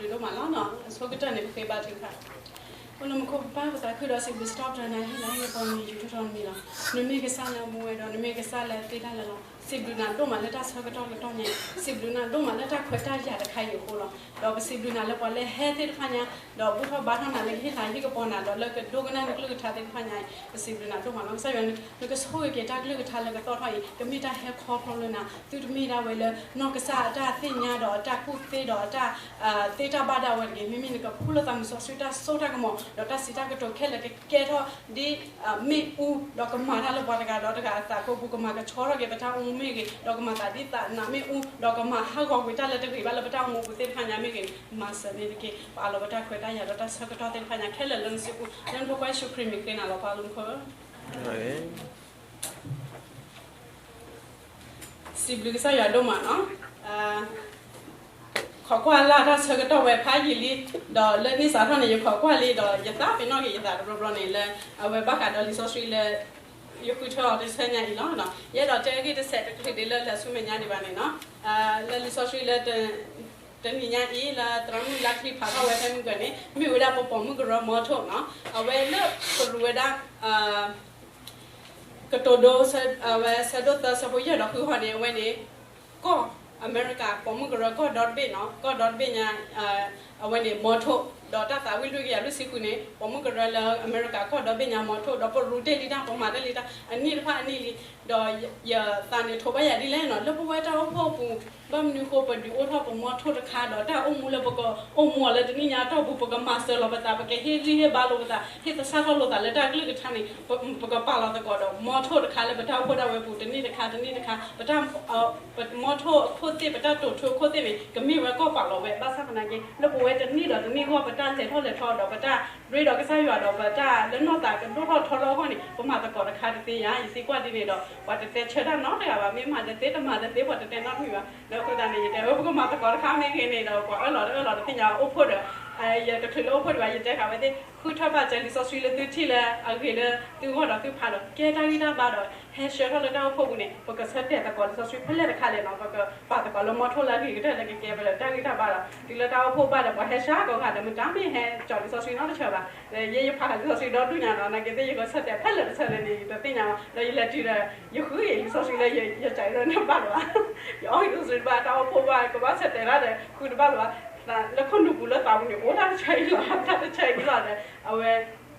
ဒိၣ်မးလီၤ. အဆိကတၢၢ်န့ၣ် ပဃ့ဘါထုကဖၣ်. အိၣ်လၢမူခိၣ်ပၢ်ပသးခုဒီးစံးဘျုးစံးထီၣ်ပတြၢၤနၤ ဟ့ၣ်နၤဟ့ၣ်ကပီၤနံၤယူၤထီၣ်ထီနမံၤလီၤ. နမ့ၢ်ကစၢ်လၢအမူဝဲဒီး နမ့ၢ်ကစၢ်လၢသ့တၢ်လၢာ်လီၤ. စံးဘျုးနၤဒိၣ်မးလၢတၢ်ဆၢကတီၢ်ကတီၢ်ညါ, စံးဘျုးနၤဒိၣ်မးလၢတၢ်ခွဲးတၢ်ယာ်တခါအံၤအဃိလီၤ. ဒီးပစံးဘျုးနၤလၢပှၤလၢဟဲသ့ၣ်တဖၣ်ညါ, ဒီးဘူၣ်ထီၣ်ဘါထီၣ်နၤလၢကဟ့ၣ်လၤဟ့ၣ်ကပီၤနၤ ဒီးလၢကဒိကနၣ်နကလုၢ်ကထါသ့ၣ်တဖၣ်ညါအံၤ ပစံးဘျုးနၤဒိၣ်မးလီၤ. ကစၢ်ယွၤ နကဆိၣ်ဂ့ၤက့ၤတၢ်ကလုၢ်ကထါလၢကသီၣ်ထီၣ်အံၤ, ကမ့ၢ်တၢ်ဟဲခီဖျိလၢနၤ, သုတမ့ၢ်ဒၣ်ဝဲလၢ နီၢ်ကစၢ်အတၢ်သ့ၣ်ညါဒီးအတၢ်ကူၣ်သ့ဒီးအတၢ် သ့တၢ်ဘၣ်ဒၣ်ဝဲတဂ့ၤ. မ့မ့ၢ်နကဖှူလၢသးမုၢ်စီဆှံတၢ်စိတၢ်ကမီၤ ဒီးတၢ်စံးတၢ်ကတိၤခဲလၢာ်ကကဲထီၣ်ဒ်မ့ၣ်အူ, ဒီးကမၤတၢ်လၢပှၤတဂၤဒီးတဂၤအသးကိးပူၤ, ကမၤကဆှီထီၣ်က့ၤပတၢ်အိၣ်မူမ့ၢ်ဂ့ၤ, ဒီးကမၤသးဒ်သးနးမ့ၣ်အူ, ဒီးကမၤဟးဂီၤကွံာ်တၢ်လၢတဂ့ၤဘၣ်လၢပတၢ်အိၣ်မူပူၤသ့ၣ်တဖၣ်ညါမ့ၢ်ဂ့ၤ, မၤစၢၤန့ၣ်တက့ၢ်. ပအးလီၤပတၢ်ခွဲးတၢ်ယာ်ဒီးတၢ်ဆၢကတီၢ်သ့ၣ်တဖၣ်ညါခဲလၢာ်လၢနစုပူၤ, လၢနဖိခွါယ့ၣ်ၡူးခရံာ်မံၤဃ့နၤလီၤ ပၢ်လၢမူခိၣ်ဧၢ. စံးဘျုးကစၢ်ယွၤဒိၣ်မးနီၤ. ခိးကွၢ်လၢ်တၢ်ဆၢကတီၢ်ဝဲဖးယံာ်လံ, ဒီးလၢနံၣ်စးထီၣ်န့ၣ် ယခိးကွၢ်လံ, ဒီးယသးပ့ၤနီၣ်က့ၤယသးတဘျီဘျီန့ၣ် လၢအဝဲဘၣ်ဃးဒီးလံာ်စီဆှံလၢ ယဃုထၢအီၤတဆၢညါအံၤလီၤ. ယအဲၣ်ဒိးတဲဂ့ၢ်တဆဲးတချုးဒံးလၢလဲၤဆူမဲာ်ညါဒံးဘၣ်န့ၣ်နီၤ. လၢလံာ်စီဆှံလၢ တနံၤညါအံၤ လၢသရၣ်မုၣ်လါချံဖးထီၣ်ဝဲဖဲမုၢ်ကၢၤန့ၣ် မ့ၢ်ဝဲဒၣ်ပပိာ်မုၣ်ကရၢမီထိၣ်နီၤ. အဝဲလၢပရူးဝဲဒၣ် ကတိၤဒိ အဝဲဆၢဒိၣ်သၢဆၢဖိယဲၢ်ဒီးဃုဟီၣ်န့ၣ် အဝဲန့ၣ် ကီၢ်အမဲရကၤ ပိာ်မုၣ်ကရၢကီၢ်ဒီတဘ့ၣ်နီၤ, ကီၢ်ဒီတဘ့ၣ်ညါ အဝဲန့ၣ်မီထိၣ်, ဒီးတၢ်သးဝံၣ်လွံၢ်ကယၤလွံၢ်ဆံဃုန့ၣ် ပိာ်မုၣ်ကရၢလၢအမဲရကၤကီၢ်ဒီဘ့ၣ်ညါမီထိၣ်, ဒီးပရူးတ့ၢ်လံတၢ် ပမၤတ့ၢ်လံတၢ် အနံၣ်တဖၣ်အနံၣ်လံ, ဒီးယသးန့ၣ်ထိးဘၣ်ယၤဒ်လဲၣ်နီၤ, လၢပဝဲတၢ်အိၣ်ဖှိၣ်အပူၤ ဘၣ်မနုၤဃိပဒုးအိၣ်ထီၣ်ပမီထိၣ်တခါဒီး တၢ်အိၣ်မူလၢပကအိၣ်မူအီၤလၢတနံၣ်ညါအတီၢ်ပူၤ ပကမၤစၢၤလီၤပသး, ပကဟ့ၣ်ဂံၢ်ဟ့ၣ်ဘါလိာ်ပသး, ဟ့ၣ်သဆၣ်ထီၣ်လိာ်သးလၢတၢ်ကလုၢ်ကထါန့ၣ် ပကပာ်လီၤသကိးဒီး မီထိၣ်တခါလၢပတၢ်အိၣ်ဖှိၣ်ဒၣ်ဝဲပူၤ တနံၣ်တခါ တနံၣ်တခါ, ပတၢ် ပမီထိၣ်အခိၣ်သ့ၣ် ပတၢ်တိာ်ထူအခိၣ်သ့ၣ်န့ၣ် ကမ့ၢ်ဝဲကီၢ်ပာ်လီၤဝဲ, ဘၣ်ဆၣ်သနာ်က့ လၢပဝဲတနံၣ်ဒီးတနံၣ်အဂီၢ် ပတၢ်လဲၤထီၣ်လဲၤထီဒီး ပတၢ်ရ့ဒီးကစၢ်ယွၤဒီး ပတၢ်လၢနီၢ်သးကဒိၣ်ထီၣ်ထီထီၣ်အဂီၢ်န့ၣ် ပမၤသကိးတခါတသ့ဧါ. ယသံကွၢ်ဒ်န့ၣ်ဒီး ပှၤတတဲဆၢတၢ်နီတဂၤဘၣ်, မ့ၢ်မၤတသ့တမၤတသ့ ပှၤတတဲနီတမံၤဘၣ်. ဒီးအဃိသတးန့ၣ် ယတဲဝဲ ပကမၤသကိးတခါမ့ၢ်ဂ့ၤန့ၣ်ဒီး ပှၤအၢၣ်လီၤတအၢၣ်လီၤတသ့ၣ်ညါ, အိၣ်ဖှိၣ်ဒီး ယတချုးလၢအိၣ်ဖှိၣ်ဒံးဘၣ်, ယတဲဃာ်ဝဲသ့ၣ် ဃုထၢဘၣ်စၢၤလံာ်စီဆှံလၢသုထံၣ်လၢအဂ့ၤလၢသုဂီၢ်ဒီးသုဖးဒီး ကဲတၢ်ဂံၢ်တၢ်ဘါဒီး ဟဲဆှၢထီၣ်လၢတၢ်အိၣ်ဖှိၣ်ပူၤန့ၣ် ပကဆၢတဲာ်သကိးလံာ်စီဆှံဖဲလဲၣ်တခါလဲၣ်နီၤ, ပကပာ်သကိးလၢမီထိၣ်လၢအဂ့ၤကတၢၢ်လၢကကဲပတၢ်ဂံၢ်တၢ်ဘါဒီး တုၤလၢတၢ်အိၣ်ဖှိၣ်ဘၣ်ဒီး ပှၤဟဲဆှၢကိးဂၤဒီး မတၤမ့ၢ်ဟဲကၠီၤလံာ်စီဆှံနီတဆၢဘၣ်. ဒီးယဲယဖးဃာ်လံာ်စီဆှံဒီဒူၣ်ညါနီၤ, နာ်က့သ့ၣ် ယကဆၢတဲာ်ဖဲလဲၣ်တဆၢလဲၣ်န့ၣ် ယတသ့ၣ်ညါဘၣ်. ဒီးယလဲၤတုၤဒီး ယဃုယလံာ်စီဆှံလၢယ ယကးအံၤဒီးန့ၣ်ဘၣ်လၢၤဘၣ်, ယအီလံာ်စီဆှံတဘၣ်, တၢ်အိၣ်ဖှိၣ်ဘၣ် ကဘၣ်ဆၢတဲာ်တၢ်ဒီး ဃုတဘၣ်လၢၤဘၣ်. လၢခိၣ်နူာ်ပူၤလၢသးပူၤန့ၣ် အိၣ်တၢ်တဆၢအံၤလီၤ, တၢ်တဆၢအံၤလီၤဒီး အဝဲ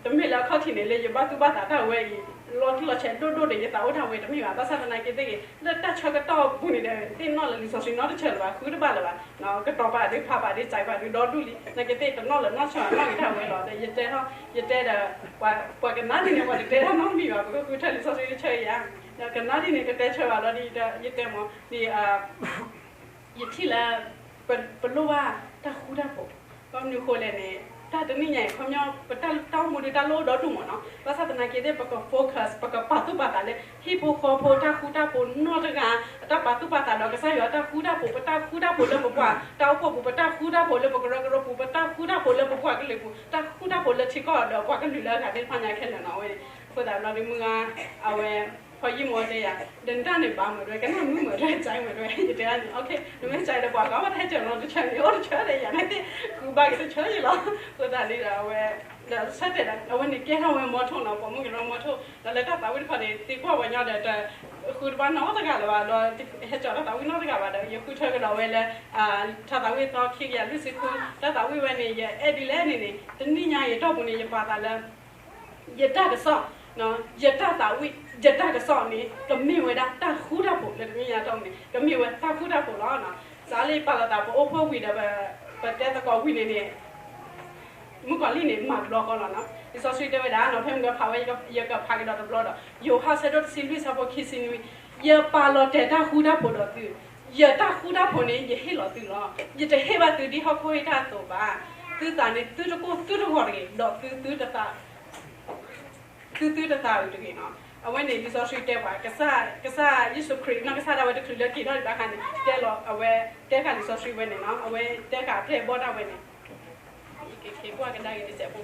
တမ့ၢ်လၢအခီၣ်ထံးန့ၣ် လၢယဘၣ်သူၣ်ဘၣ်သးတၢ်ဝဲအံၤ လီၤတံၢ်လီၤဆဲးဒိၣ်ဒိၣ်ဒီး ယသးအိၣ်တၢ်ဝဲတမ့ၢ်ဘၣ်. ဘၣ်ဆၣ်သနာ်က့သ့ၣ်ဂ့ၤ လၢတၢ်ဆၢကတီၢ်ပူၤန့ၣ်ဒီး သ့ၣ်နီၣ်လၢလံာ်စီဆှံနီတဆၢလၢၤဘၣ်, ဃုတဘၣ်လၢၤဘၣ်. ကတီၤပာ်ဒုး ဖးပာ်ဒုး စဲးပာ်ဒုး ဒီဒူၣ်လံ, နာ်က့သ့ၣ်တနီၣ်လၢၤနီတဆၢဘၣ်, နီၣ်ဂ့ၤတၢ်ဝဲလီၤ. ဒီးယတဲထီၣ် ယတဲဒီး ပှၤကနၣ်ဒ်န့ၣ် ပှၤတတဲတၢ်နီတမံၤဘၣ်, ပကဃုထၢလံာ်စီဆှံတဆၢအံၤဧါ. ဒီးကနၣ်ဒ်န့ၣ် တတဲဆၢဘၣ်ဒီး ယတဲမ့ၢ် ယထံၣ်လၢ ပလိၣ်ဘၣ်တၢ်ဃူတၢ်ဖိး, ဘၣ်မနုၤဃိလဲၣ်န့ၣ် တၢ်တနံၣ်ညါအံၤ ခီပညီ ပတၢ်အိၣ်မူဒုးတၢ်လိၣ်ဒီဒူၣ်မ့ၢ်နီၤ. ဘၣ်ဆၣ်သနာ်က့သ့ၣ် ပက focus ပကပာ်သူၣ်ပာ်သးလၢ ဟံၣ်ဖိဃီဖိတၢ်ဃူတၢ်ဖိးနီတဂၤ အတၢ်ပာ်သူၣ်ပာ်သးဒီးကစၢ်ယွၤတၢ်ဃူတၢ်ဖိး, ပတၢ်ဃူတၢ်ဖိးလၢပပှၤတၢ်အိၣ်ဖှိၣ်ပူၤ, ပတၢ်ဃူတၢ်ဖိးလၢပကရၢကရိပူၤ, ပတၢ်ဃူတၢ်ဖိးလၢပပှၤကလုာ်ပူၤ, တၢ်ဃူတၢ်ဖိးလၢထံကီၢ်ဒီးပှၤကလုာ်လၢအဂၤသ့ၣ်တဖၣ်ညါခဲလၢာ်နီၤ. အဝဲန့ၣ် အဃိသတးဒီး မုၢ်ဂၤ အဝဲ ဖီယံာ်မီၤတဲယၤ ဒီးနတၢ်န့ၣ်ဘၣ်မုာ်ဒွဲၣ် ကနၣ်မုာ်မုာ်ဒွဲၣ် ကၠဲမုာ်ဒွဲၣ် ယတဲဒ်န့ၣ် နမ့ၢ်ကၠဲဒီး ပှၤကီမ့ၢ်ထဲတၢ်လီၤတဆၢန့ၣ် အိၣ်တဆၢဒီးယၤန့ၣ်သ့ၣ် ဃုဘၣ်က့ၤတဆၢယံၤလီၤ. အဃိသတးန့ၣ်ဒီး အဝဲ ဒီးဆၢတဲာ်ဒီး အဝဲန့ၣ်ကဲထီၣ်ဝဲမီထိၣ်နီၤ ပိာ်မုၣ်ကရၢမီထိၣ် ဒီးလၢတၢ်သးဝံၣ်တခီန့ၣ် သံကွၢ်ပှၤညီဒီး တဃုတဘၣ်နီတဂၤလၢၤဘၣ် ဒီးဟဲကၠီၤတၢ်သးဝံၣ်နီတဂၤဘၣ်ဒီး ယဃုထၢကဒီးဝဲလၢ ထါသးဝံၣ်သီခံကယၤလွံၢ်ဆံဃု တၢ်သးဝံၣ်ဝဲန့ၣ် ယအဲၣ်ဒ်လဲၣ်န့ၣ်န့ၣ် တနံၣ်ညါအံၤအတီၢ်ပူၤန့ၣ် ယပာ်သးလၢ ယတၢ်ကစီၣ်, ယတၢ်သးဝံၣ် ယတၢ်ကစီၣ်န့ၣ် ကမ့ၢ်ဝဲဒၣ်တၢ်ဃူတၢ်ဖိးလၢတနံၣ်ညါအတီၢ်ပူၤန့ၣ် ကမ့ၢ်ဝဲတၢ်ဃူတၢ်ဖိးလီၤ. စးလၢပာ်လီၤသးပအိၣ်ဖှိၣ်ဝံၤဒီး ပတဲသကိးဝံၤန့ၣ်န့ၣ် မုၣ်ကီၤလံၢ်န့ၣ် မၤတဘျီဃီလီၤနီၤ. လံာ်စီဆှံတဲဝဲဒၣ်နီၤ ဖဲမုၢ်ဂီၤဖးဝဲ ယကဖးကဒီးတဘျီဒီး ယိၤဟၣ်ဆၢဒိၣ်တဆံလွံၢ်ဆၢဖိခံဆံနွံ ယပာ်လီၤတဲာ်တၢ်ဃူတၢ်ဖိးဒီးသု, ယတၢ်ဃူတၢ်ဖိးန့ၣ် ယဟ့ၣ်လီၤသုလီၤ. ယတဟ့ၣ်ဘၣ်သုဒ်ဟီၣ်ခိၣ်ဟ့ၣ်တၢ်အသိးဘၣ်. သုသးန့ၣ် သုတကိၢ်သုတဂီၤတဂ့ၤ, ဒီးသုသုတသး သုသုတသးအုးတဂ့ၤနီၤ. အဝဲန့ၣ် လံာ်စီဆှံတဲပှၤ ကစၢ် ကစၢ်ယ့ၣ်ၡူးခရံာ် နီၢ်ကစၢ်ဒၣ်ဝဲတချုးလၢက့ၤထီၣ်ဒံးဘၣ်အခါန့ၣ် တဲလီၤ အဝဲတဲဃာ်လံာ်စီဆှံဝဲန့ၣ်နီၤ, အဝဲတဲဃာ်အပျဲၢ်အဘီၣ်ဒၣ်ဝဲန့ၣ် ယက့ၤကွၢ်ကဒါက့ၤတစဲးဖိ